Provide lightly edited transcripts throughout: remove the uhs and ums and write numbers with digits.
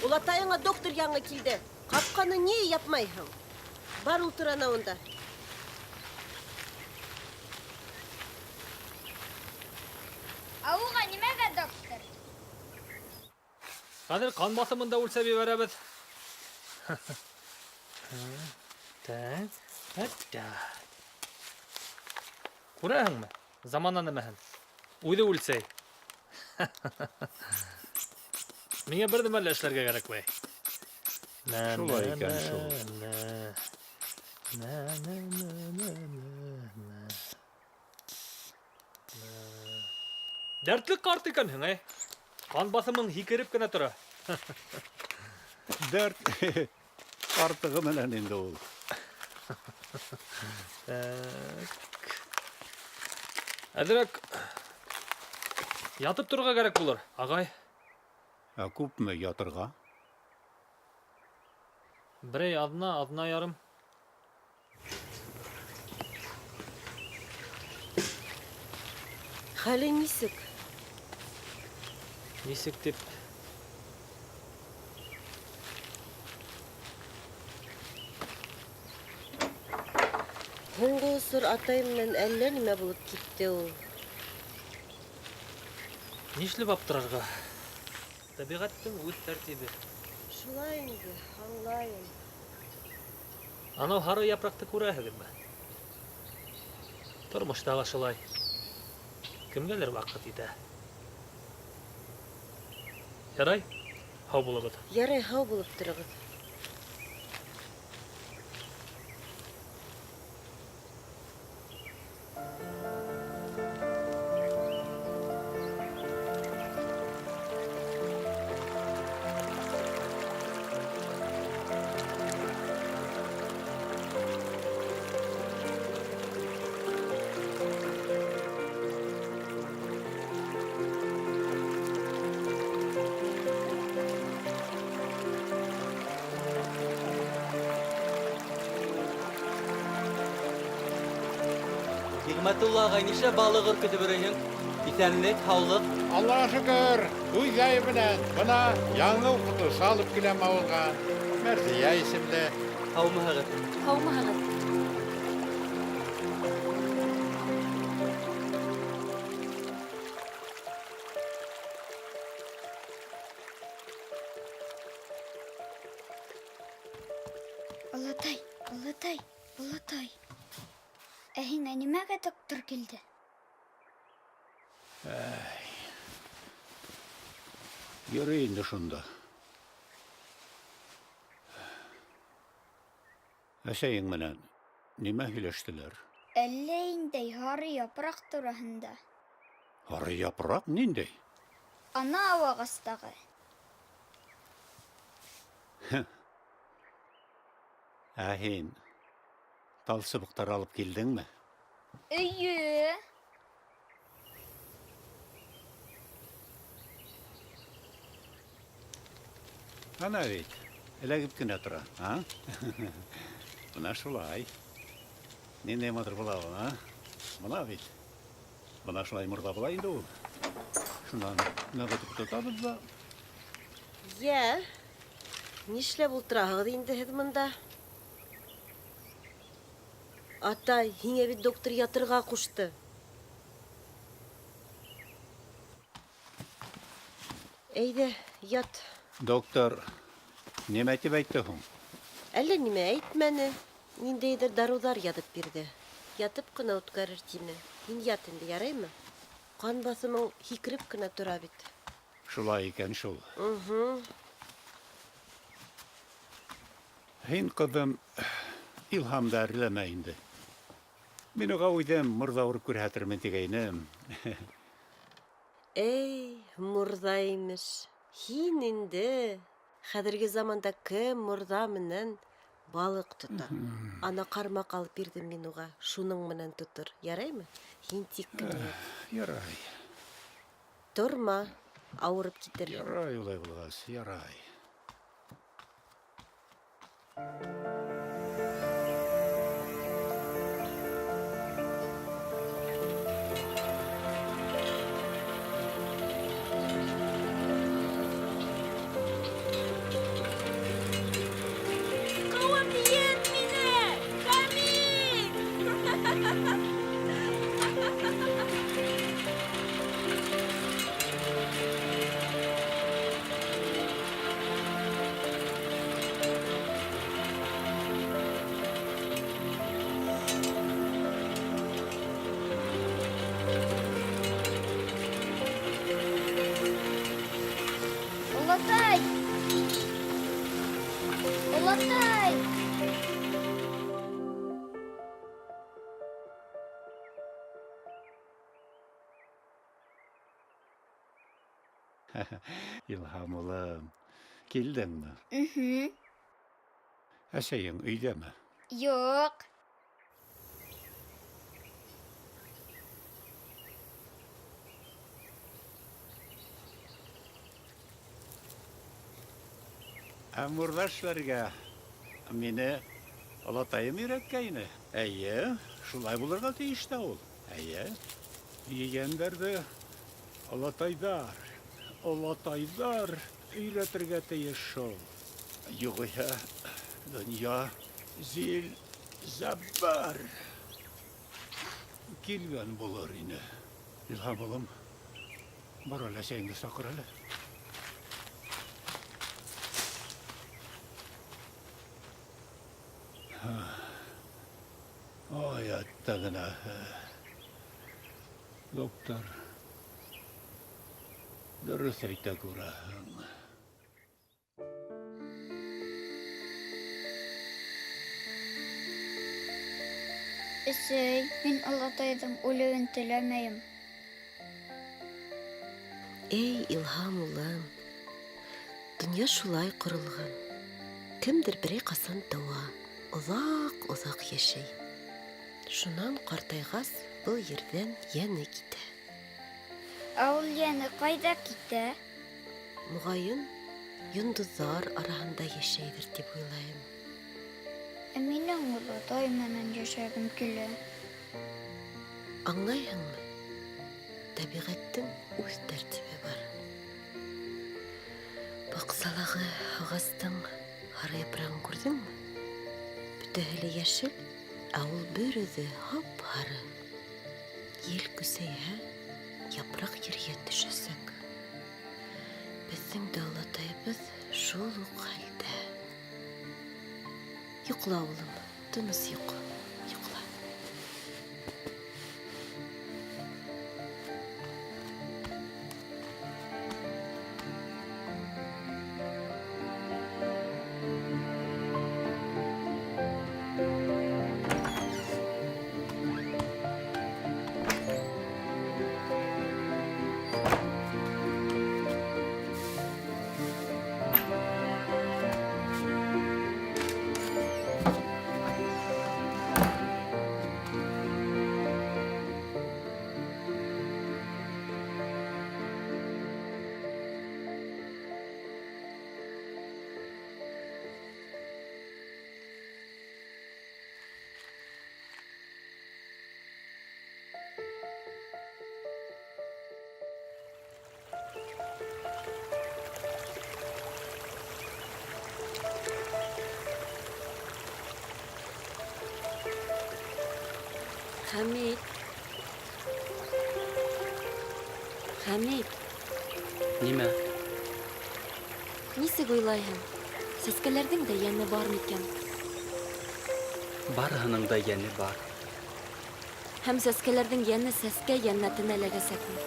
Олатайыңа доктор яңы килде. Ҡапҡаны ни япмайһың? Бар ултыр ана унда. Ә уға нимәгә доктор? Хәҙер ҡан баҫымын да үлсәп ебәрәбеҙ. Так, так. Күрәһеңме? Замана нәмәһен. Үҙе үлсәй. Миңә бер нәмә лә эшләргә кәрәкмәй. Шулай икән шул. Дәртле ҡарт икәнһең, әй. Ҡан баҫымың һикереп кенә тора. Дәрт артығы менән инде ул. Так. Әҙерәк ятып торорға кәрәк булыр, ағай. Ә күпме ятырға? Берәй аҙна, аҙна ярым. Хәле нисек? Нисек тип? Һуңғы осор атай менән әллә нимә булып китте ул. Нишләп аптырарға? Тәбиғәттең үҙ тәртибе. Шулай инде, аңлайым. Анау һары япраҡты күрәһегеҙме? Тормошта ла шулай. Кемгәлер ваҡыт етә. Ярай, һау булығыҙ. Ярай, һау булып тороғоҙ. Ниғмәтулла ағай, нишләп балыҡ өркөтөп йөрөйһөң? Иҫәнлек, һаулыҡ. Аллаға шөкөр, үҙ яйы менән. Бына яңы уҡытыусы алып киләм ауылға. Мәрзиә исемле. Һаумыһығыҙ? Һаумыһығыҙ. Олатай, олатай, олатай. Ә һиңә нимәгә доктор килде? Йөрөй инде шунда. Әсәйең менән нимә һөйләштеләр? Әллә ниндәй һары япраҡ тураһында. Һары япраҡ ниндәй? Ана ағастағы. Ә һин тал сыбыҡтар алып килдеңме? Эйе. Ана бит, эләгеп кенә тора, а? Бына шулай. Ниндәй матур була ул, а? Бына бит. Бына шулай мурҙа була инде ул. Шунан нығытып тотабыҙ ҙа. Йә, нишләп ултыраһығыҙ инде һеҙ бында? Атай, һиңә бит доктор ятырға ҡушты. Әйҙә, ят. Доктор нимә тип әйтте һуң? Әллә нимә әйтмәне. Ниндәйҙер дарыуҙар яҙып бирҙе. Ятып ҡына үткәрер тине. Һин ят инде, яраймы? Ҡан баҫымың һикереп кенә тора бит. Шулай икән шул. Һин, ҡыҙым, Илһамды әрләмә инде. Мин уға үҙем мурҙа урып күрһәтермен тигәйнем. Эй, мурҙа имеш. Һин инде хәҙерге заманда кем мурҙа менән балыҡ тота? Ана ҡармаҡ алып бирҙем мин уға. Шуның менән тотор. Яраймы? Һин тик кенә ят. Ярай. Торма, ауырып китер. Ярай улай булғас, ярай. Илһам улым, килдеңме? Угу. Әсәйең өйҙәме? Юҡ. Ә мурҙа эшләргә мине олатайым өйрәткәйне. Эйе, шулай булырға тейеш тә ул. Эйе. Ейәндәрҙе олатайҙар, олатайҙар өйрәтергә тейеш шул. Юғиһә донъя зил зәббәр килгән булыр ине. Илһам улым, бар әле әсәйеңде саҡыр әле. Ой, аттағына. Доктор, дөрөҫ әйтә күрәһең. Әсәй, мин олатайҙың үлеүен теләмәйем. Эй, Илһам улым, донъя шулай ҡоролған. Кемдер берәй ҡасан тыуа, оҙаҡ-оҙаҡ йәшәй. Шунан ҡартайғас, был ерҙән йәне китә. Ә ул йәне ҡайҙа китә? Моғайын, йондоҙҙар араһында йәшәйҙер тип уйлайым. Ә минең олатай менән йәшәгем килә. Аңлайһыңмы? Тәбиғәттең үҙ тәртибе бар. Баҡсалағы ағастың һары япрағын күрҙеңме? Бөтәһе лә йәшел, ә ул бер үҙе һап-һары. Ел көсәйһә, япраҡ ергә төшәсәк. Беҙҙең дә олатайыбыҙ шул уҡ хәлдә. Йоҡла, улым, тыныс йоҡо, йоҡла. Хәмит. Хәмит. Нимә? Нисек уйлайһың? Сәскәләрҙең дә йәне бар микән? Барыһының да йәне бар. Һәм сәскәләрҙең йәне сәскә йәннәтенә эләгәсәкме?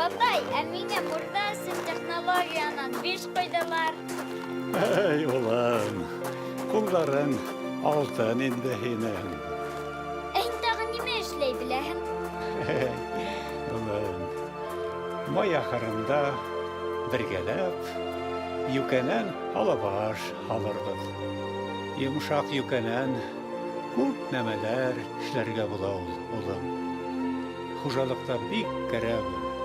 Бабай, ә миңә мурҙа өсөн технологиянан 5 ҡуйҙылар. Эй, улым, ҡулдарың алтын инде һинең. Ә һин тағы нимә эшләй беләһең? Улым, май ахырында бергәләп йүкәнән алабаш һалырбыҙ. Йомшаҡ йүкәнән күп нәмәләр эшләргә була ул, улым. Хужалыҡта бик кәрәк ул.